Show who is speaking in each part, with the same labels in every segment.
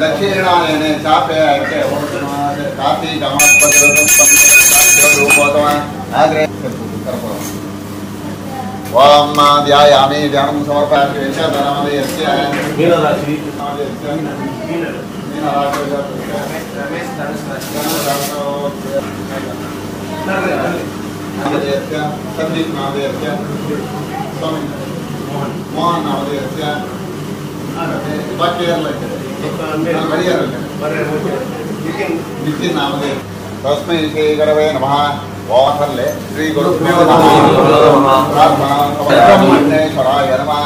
Speaker 1: दक्षिणायने चापे ओम ध्यायामि ध्यानं समर्पयामि
Speaker 2: मीनराशि
Speaker 1: संदीप नामधेयस्य मोहन नामधेयस्य नितिन नामधेय तस्मै श्रीगुरवे नमः। ओम श्री गुरुभ्यो नमः। ब्रह्मण्येश्वराय नमः।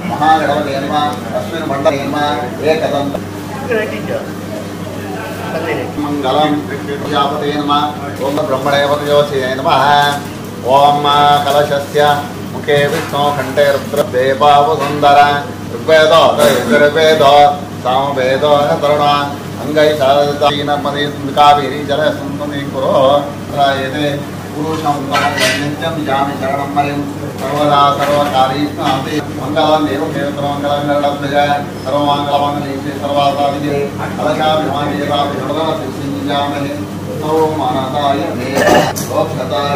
Speaker 1: महागणपतये नमः। अस्मिन् मण्डले नमः। एकदन्त मंगलं प्रजापतये नमः। ओम ब्रह्मणेपतयोषये नमः। ओम कलशस्य मुखे विष्णु कंठे रुद्रदेवावसुन्दर ऋग्वेदो यजुर्वेदो सामवेदो तरुण अंगै शारदानमदे कावेरी जल सुन्दरी कुरु यदे पुरुषं नित्यं जामि शरणं मरिं सर्वदा सर्वकार्येषु मंगलं देव मंगलं गरुडध्वज सर्वमंगलमंगलेशे सर्वासादिजे कलशाभिमानेताभिहृदसिंजामहे सौमानताय मोक्षताय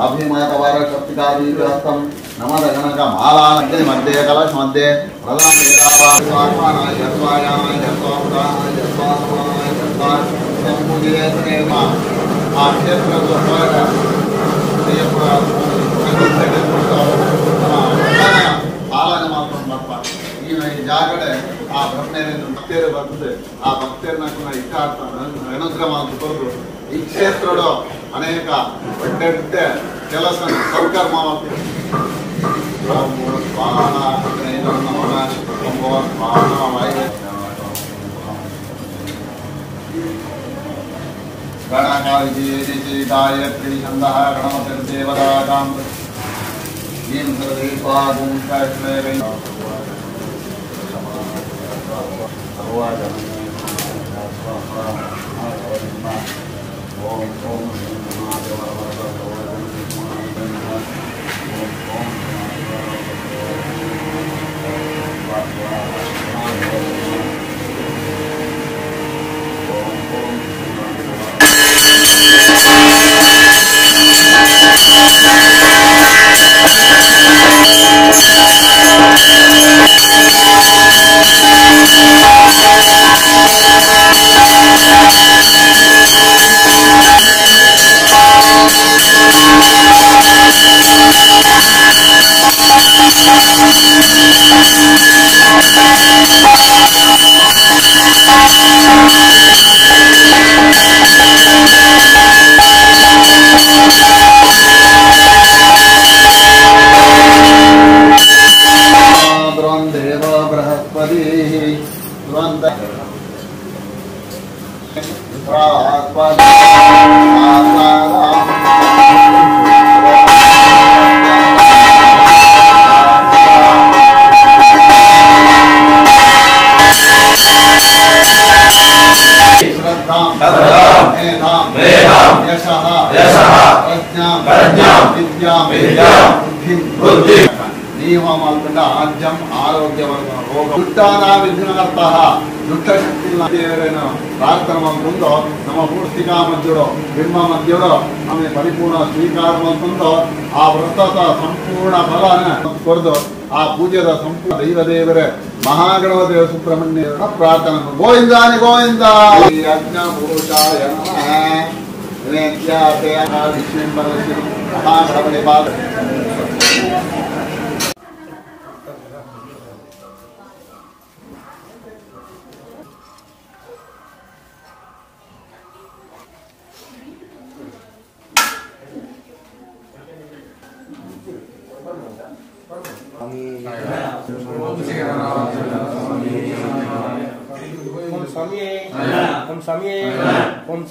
Speaker 1: अभिमतवरशक्तिकादिहस्तं नमदगणकमालानग्नि मध्ये कलश मध्ये ಜಾಗಡೆ ಆ ಬ್ರಹ್ಮೇಂದ್ರ ಭಕ್ತರು ಬಂದು ಆ ಭಕ್ತರನ್ನ ಇಷ್ಟ ಅನುಗ್ರಹ ಕೊರದು ಈ ಕ್ಷೇತ್ರದ ಅನೇಕ ದೊಡ್ಡ ಕೆಲಸ ಸತ್ಕರ್ಮ गायत्री छंदः गणपतिर्देवतां ಪ್ರಾರ್ಥನೆ ನಮ್ಮ ಪೂರ್ತಿಕಾ ಮಧ್ಯುಡು ಬಿಂಬ ಮಧ್ಯುಡು ನಮಗೆ ಪರಿಪೂರ್ಣ ಸ್ವೀಕಾರ ಮಾಡ್ಕೊಂಡು ಆ ವ್ರತದ ಸಂಪೂರ್ಣ ಫಲನ ಕೊರದು ಆ ಪೂಜೆದ ಸಂಪೂರ್ಣ ದೈವ ದೇವರೇ ಮಹಾಗಣಪತಿ ಸುಬ್ರಹ್ಮಣ್ಯ ಪ್ರಾರ್ಥನೆ. ಗೋವಿಂದಾನಿ ಗೋವಿಂದ ಯಜ್ಞ ಪುರುಷಾಯ ನಮಃ. ಮಹಾಗಣಪತಿ ಪಾದ.
Speaker 2: Om Swami Om Swami Om Swami
Speaker 3: Om Shri
Speaker 4: Om Swami Om Swami
Speaker 3: Swami Swami Swami Swami Om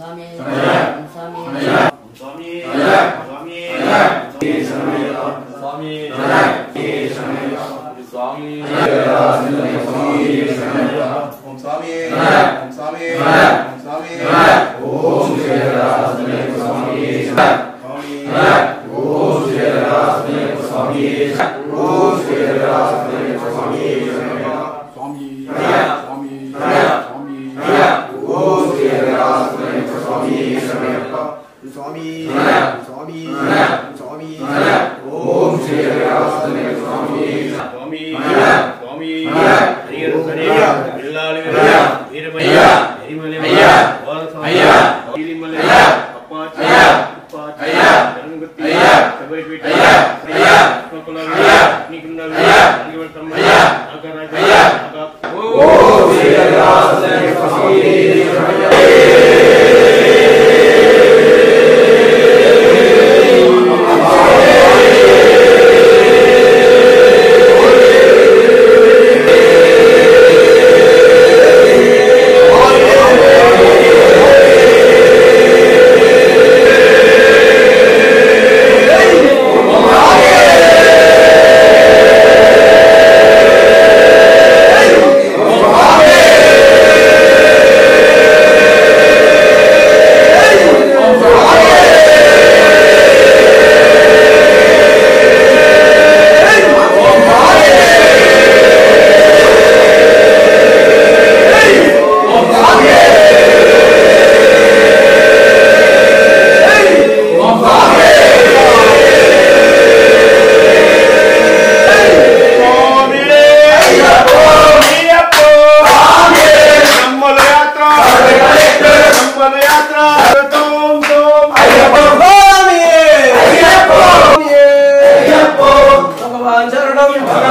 Speaker 3: Swami Om Swami Om Swami Om Shri Swami Swami Om Shri Swami Om Shri Swami
Speaker 1: Swami Swami Swami
Speaker 3: Om Shri Swami Swami Swami Swami Om Shri Swami
Speaker 2: Swami Swami Hari Veeramaiah Erimalai Balaswamy Neelimalai Appachi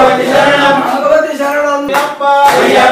Speaker 2: Uppachi Sharangatti Sabaripeta
Speaker 3: Om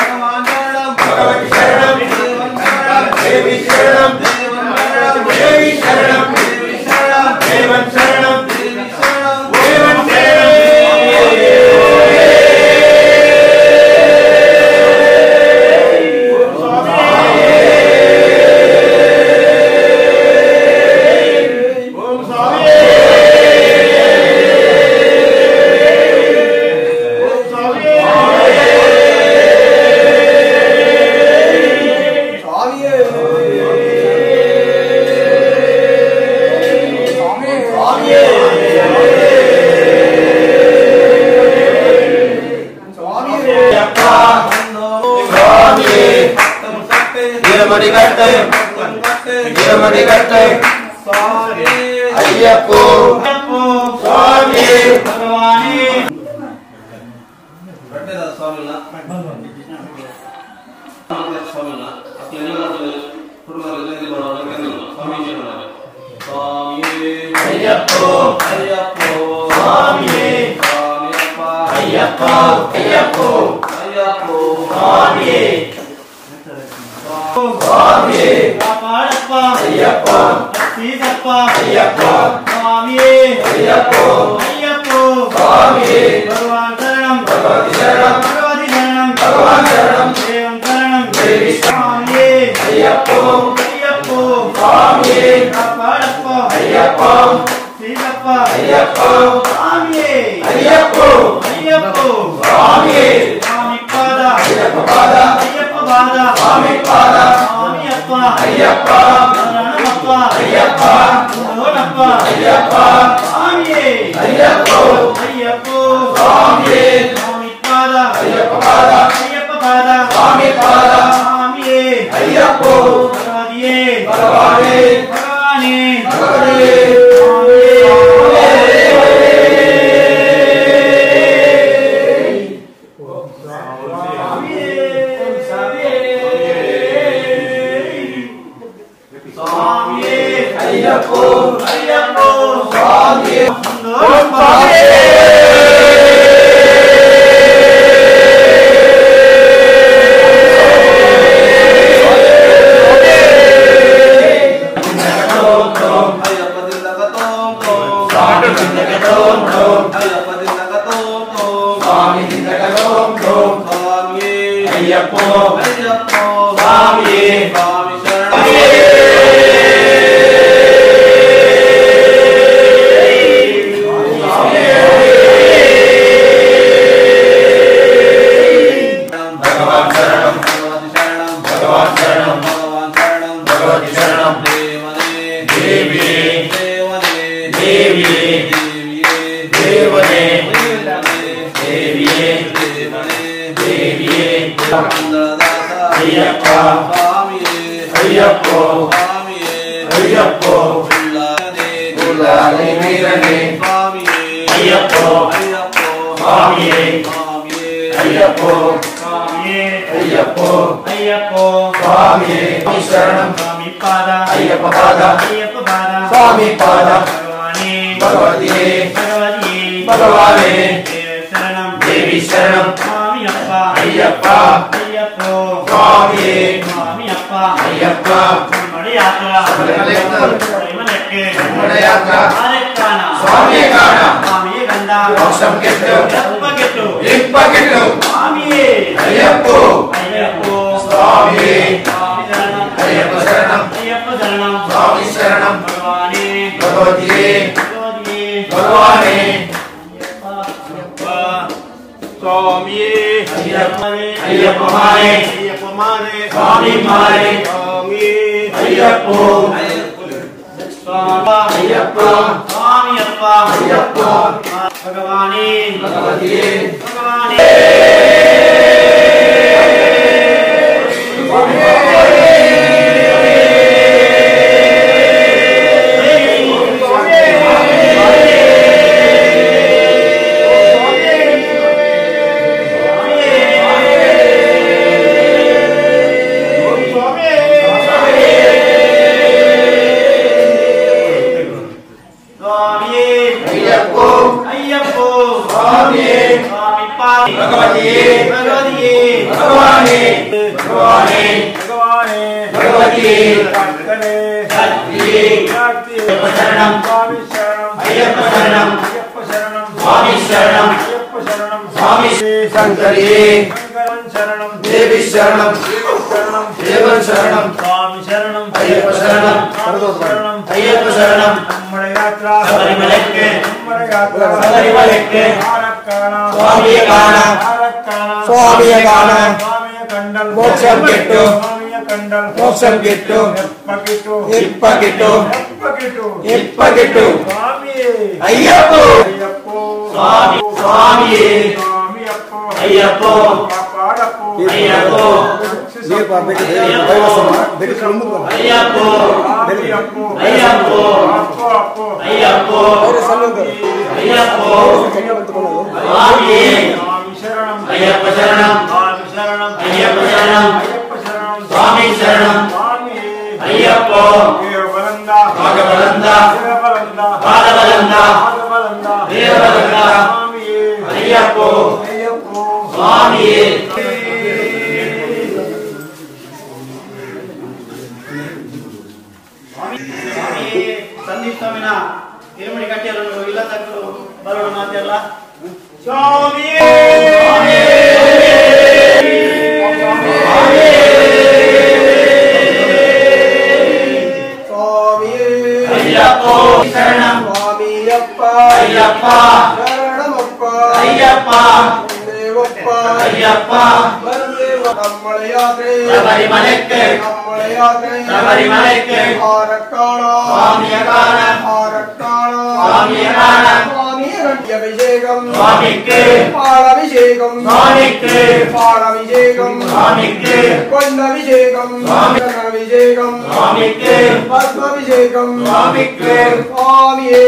Speaker 3: Shri Swami.
Speaker 5: Ayyappa, Ayyappa,
Speaker 2: ಅಪ್ಪ ಅಯ್ಯಪ್ಪ ಮುನ್ನೋನಪ್ಪ ಅಯ್ಯಪ್ಪ ಸ್ವಾಮಿಯೇ ಅಯ್ಯಪ್ಪ ಅಯ್ಯಪ್ಪ ಸ್ವಾಮಿಯೇ ಸ್ವಾಮಿ ಪಾದ ಅಯ್ಯಪ್ಪ ಪಾದ ಅಯ್ಯಪ್ಪ ಪಾದ ಸ್ವಾಮಿ ಪಾದ ಸ್ವಾಮಿಯೇ Ayyappa ಭಗವತಿಯೇ ಭಗವಾನೇ ಭಗವಾನೇ ಭಗವತಿಯೇ
Speaker 3: Ayyappa, சபரிமலைக்கு அபிஷேகம் சுவாமிக்கு பாலாபிஷேகம் சுவாமிக்கு பாலாபிஷேகம் சுவாமிக்கு கொண்டபிஷேகம் அபிஷேகம் சுவாமிக்கு பத்மாபிஷேகம் சுவாமிக்கு சுவாமியே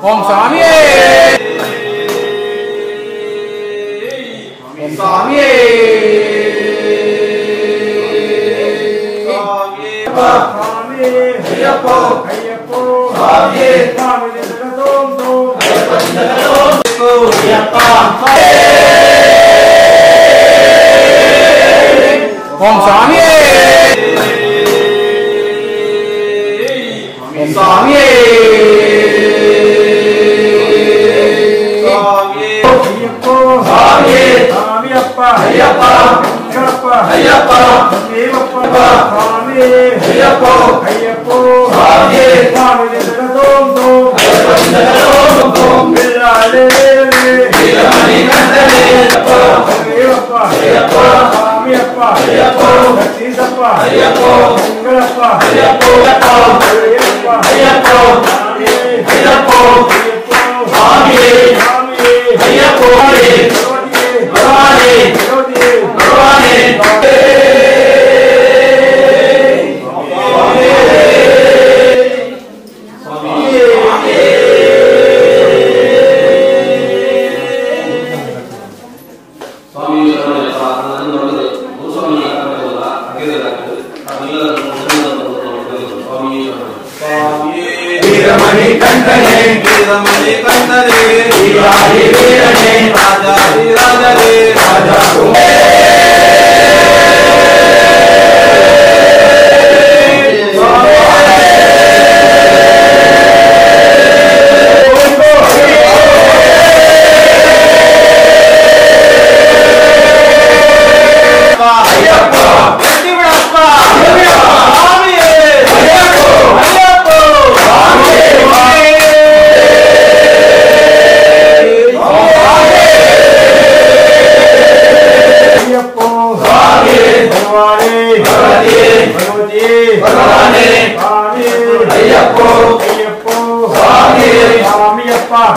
Speaker 3: ஓம் சாமியே ஓம் சாமியே ஐயப்போ ஐயப்போ சாமியே சாமியே தோம் தோம் ஐயப்பா ஓம் சாமியே ஓம் சாமியே ஐயப்போ சாமியே சாமியப்பா ஐயப்பா ஐயப்பா ஐயப்பா தேவப்பா சாமியே ஐயப்போ ஐயப்போ சாமியே சாமியே தோம் தோம் ஐயப்பா தோம் பிள்ளாலே வீரமணி கண்டனே ஐயப்பா ஐயப்பா சாமியப்பா ஐயப்போ சீசப்பா ஐயப்போ மங்களப்பா ஐயப்போ ஐயப்பா ஐயப்போ சாமியே ஐயப்போ ஐயப்போ சாமியே சாமியே ஐயப்போ பகவானே பகவானே
Speaker 5: வீரமணி கண்டனே வீரமணி கண்டனே வீராதி வீரனே ராஜாதி ராஜனே ராஜா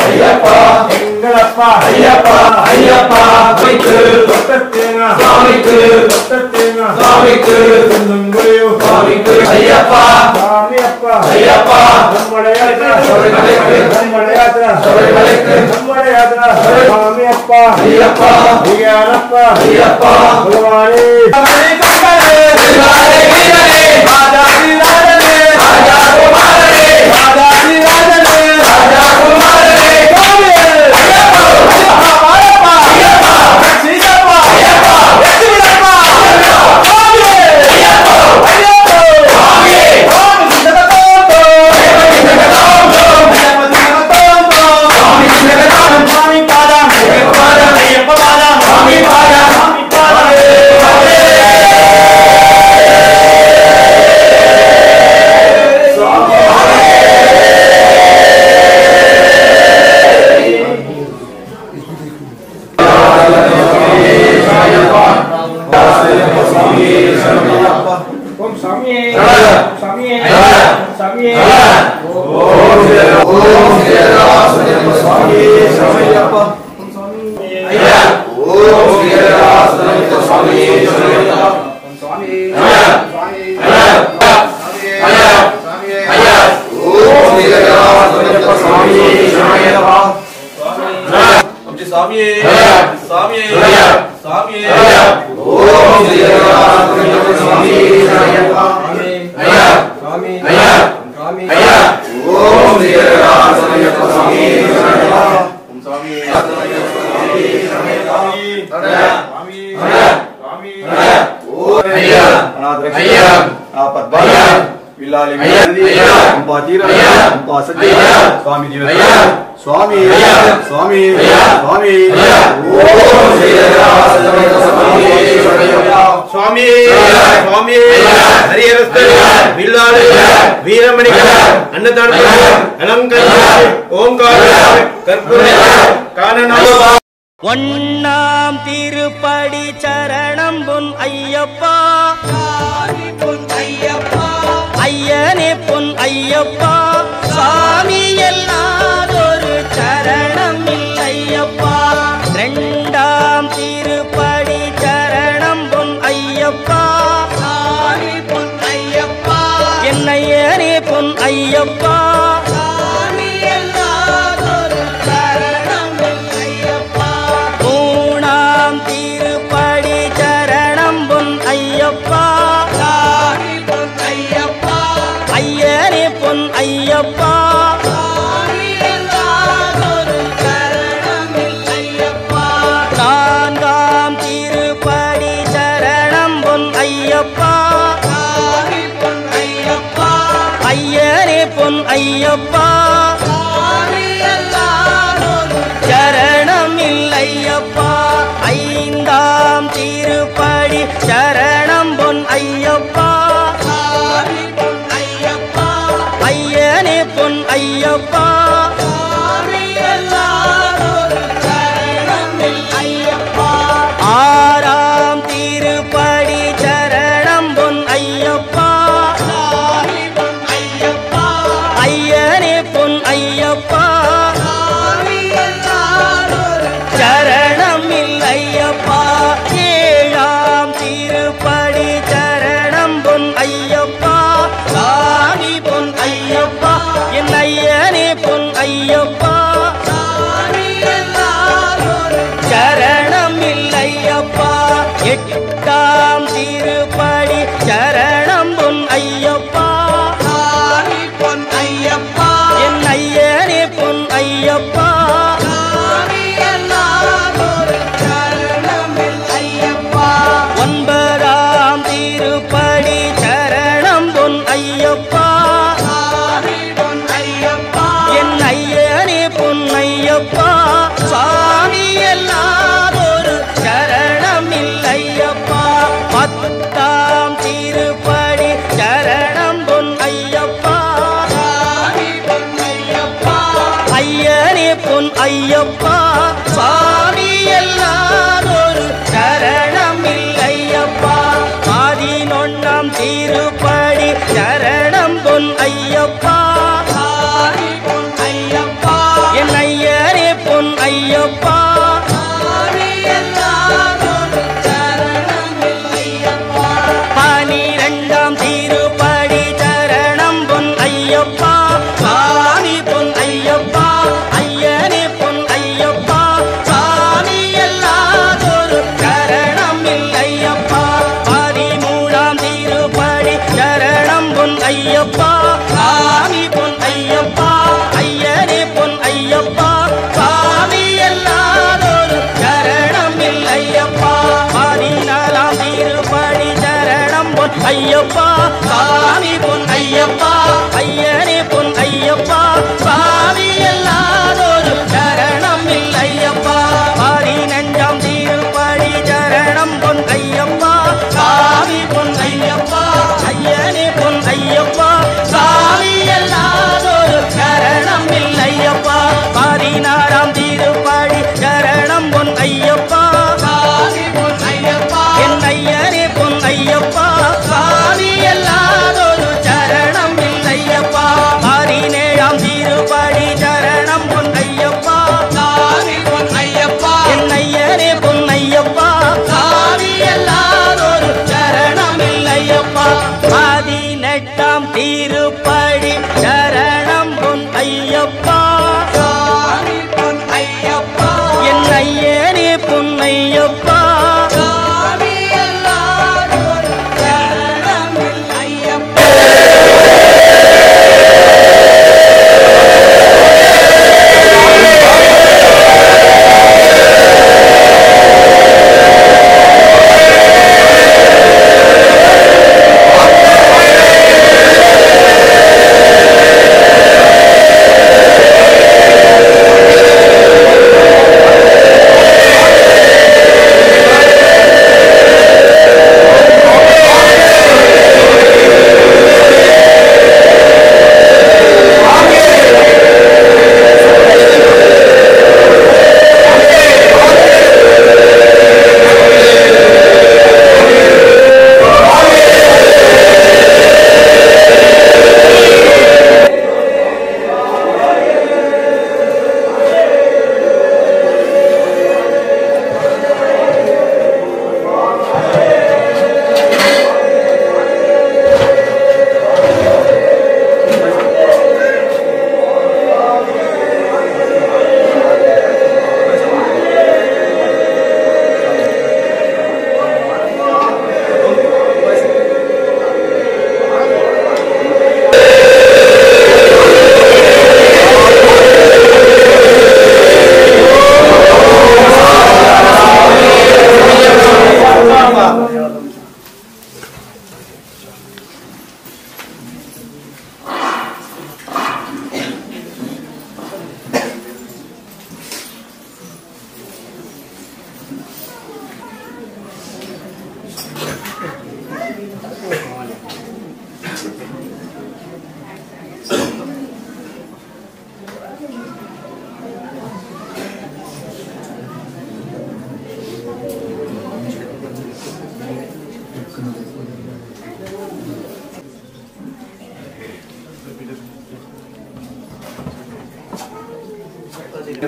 Speaker 3: ஐயப்பா ஐயப்பா ஐயப்பா சாமிக்கு சாமிக்கு ஐயப்பா சாமியப்பா ஐயப்பா சாமியப்பா ஐயப்பா ஐயப்பா ஐயப்பா பகவானே
Speaker 1: சுவாமி சுவாமி சுவாமி
Speaker 2: சுவாமி சுவாமி ஹரிஹரஸ்தர் வில்லாளி வீரமணி அன்னதான அலங்கர ஓங்கார கற்பூர கானனா.
Speaker 4: ஒன்னாம் திருப்படி சரணம் பொன் ஐயப்பா பொன் ஐயப்பா ஐயனே பொன் ஐயப்பா சாமி எல்லாதொரு சரணம் இல்லையப்பா. ரெண்டாம் திருப்படி சரணம் பொன் ஐயப்பா சாமி பொன் ஐயப்பா என்னையனே பொன் ஐயப்பா சாமி எல்லாதொரு ஐயப்பா சரணம் இல்லையப்பா. ஐந்தாம் திருப்படி சரணம் பொன் ஐயப்பா ஐயனே பொன் ஐயப்பா ஆறாம் திருப்படி சரணம் பொன் ஐயப்பா ஐயனே பொன் ஐயப்பா சரணம் இல்லையப்பா. ஏழாம் திருப்படி சரணம் பொன் ஐயப்பா சாமி பொன் ஐயப்பா என் ஐயனே பொன் ஐயப்பா சரணம் இல்லையப்பா. எட்டாம் திருப்படி சரணம் பொன் ஐயப்பா என் ஐயனே பொன் ஐயப்பா ஒன்பதாம் திருப்படி சரணம் பொன் ஐயப்பா என் ஐயனே பொன் ஐயப்பா சாமி எல்லாதொரு சரணம் இல்லையப்பா. பத்தாம் திருப்படி சரணம் பொன் ஐயப்பா ஐயனே பொன் ஐயப்பா சாமி எல்லாதொரு சரணம் இல்லையப்பா. 11ஆம் திருப்படி சரணம் பொன் ஐயப்பா என் ஐயனே பொன் ஐயப்பா 12ஆம் திருப்படி சரணம் பொன் ஐயப்பா சாமி பொன் ஐயப்பா ஐயனே பொன் ஐயப்பா சாமி எல்லாதொரு சரணம் இல்லையப்பா. 13ஆம் திருப்படி சரணம் பொன் ஐயப்பா சாமி பொன் ஐயப்பா ஐயனே பொன் ஐயப்பா சாமி எல்லாதொரு சரணம் இல்லையப்பா. 14ஆம் திருப்படி சரணம் பொன் ஐயப்பா சாமி பொன் ஐயப்பா ஐயனே பொன் ஐயப்பா சாமி எல்லாதொரு சரணம் இல்லையப்பா. 15ஆம் திருப்படி சரணம் பொன் ஐயப்பா சாமி பொன் ஐயப்பா ஐயனே பொன் ஐயப்பா சாமி எல்லாதொரு சரணம் இல்லையப்பா. 16ஆம் திருப்படி சரணம் பொன் ஐயப்பா என் ஐயனே பொன் ஐயப்பா சாமி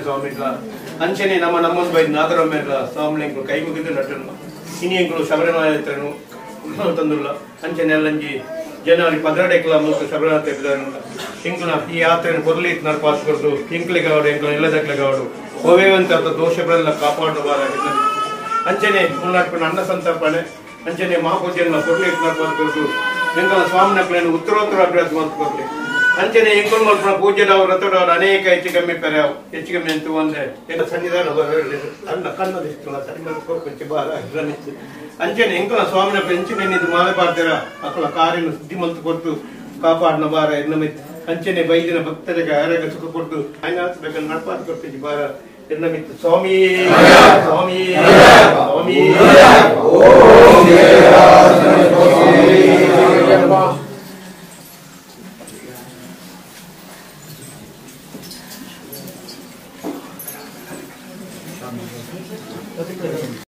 Speaker 2: ಸ್ವಾಮಿಗಳ ಅಂಚನೆ ನಮ್ಮ ನಮ್ಮೊಂದು ಬೈ ನಾಗರೊಮ್ಮೆಗಳ ಸ್ವಾಮಿಗಳು ಕೈ ಮುಗಿದು ನಟನು ಇನಿ ಎಂಕುಲು ಶಬರಿಮಲೆ ಹತ್ರನು ತಂದುಲ್ಲ ಅಂಚನೆ ಅಲ್ಲಂಜಿ ಜನವರಿ 12 ಮುಲ್ಕ ಶಬರಿಮಲೆ ತೆಗೆದಾರಲ್ಲ ಎಂಕುಲ ಈ ಯಾತ್ರೆಯನ್ನು ಕೊರ್ಲಿ ನಡ್ಪಾಸ್ ಕೊರ್ದು ಎಂಕ್ಲಿಗಾವಡು ಎಂಕುಲ ಇಲ್ಲದಕ್ಲಿಗಾವಡು ಹೋವೇವಂತ ದೋಷಗಳೆಲ್ಲ ಕಾಪಾಡುವ ಅಂಚನೆ ಮುನ್ನಾಡ್ಕೊಂಡು ಅನ್ನ ಸಂತರ್ಪಣೆ ಅಂಚನೆ ಮಹಾಪೂಜೆಯನ್ನು ಕೊರ್ಲಿ ನಡ್ಪಾಸ್ ಕೊರ್ದು ಎಂಕಲ ಸ್ವಾಮಿನಕ್ಲೇನು ಉತ್ತರೋತ್ತರ ಅಭ್ಯಾಸ ಮಾಡ್ಕೊರ್ಲಿ ಅಂಚನೆ ಎಂಕುಲ್ ಮಲ್ಪುನ ಪೂಜೆಡವು ರಥಡವರು ಅನೇಕ ಹೆಚ್ಚು ಕಮ್ಮಿ ಪೆರೆವು ಹೆಚ್ಚು ಕಮ್ಮಿ ಅಂತ ಒಂದೇ ಎಲ್ಲ ಸನ್ನಿಧಾನ ಅನ್ನ ಕನ್ನದಿಷ್ಟಲ್ಲ ಸರಿ ಕೊಂಚ ಬಾರ ಅಂಚನೆ ಎಂಕುಲ ಸ್ವಾಮಿನ ಎಂಚಿನ ಇದು ಮಾಲೆ ಪಾಡ್ತೀರ ಅಕ್ಕಳ ಕಾರಿನ ಸುದ್ದಿ ಮಂತು ಕೊಟ್ಟು ಕಾಪಾಡಿನ ಬಾರ ಎನ್ನ ಮಿತ್ ಅಂಚನೆ ಬೈದಿನ ಭಕ್ತರಿಗೆ ಆರೋಗ್ಯ ಸುಖ ಕೊಟ್ಟು ಬೇಕಂದ್ರೆ ನಡ್ಪಾದ ಕೊಡ್ತೀವಿ ಬಾರ ಎನ್ನ ಮಿತ್ತು ಸ್ವಾಮಿ ಸ್ವಾಮಿ ಸ್ವಾಮಿ.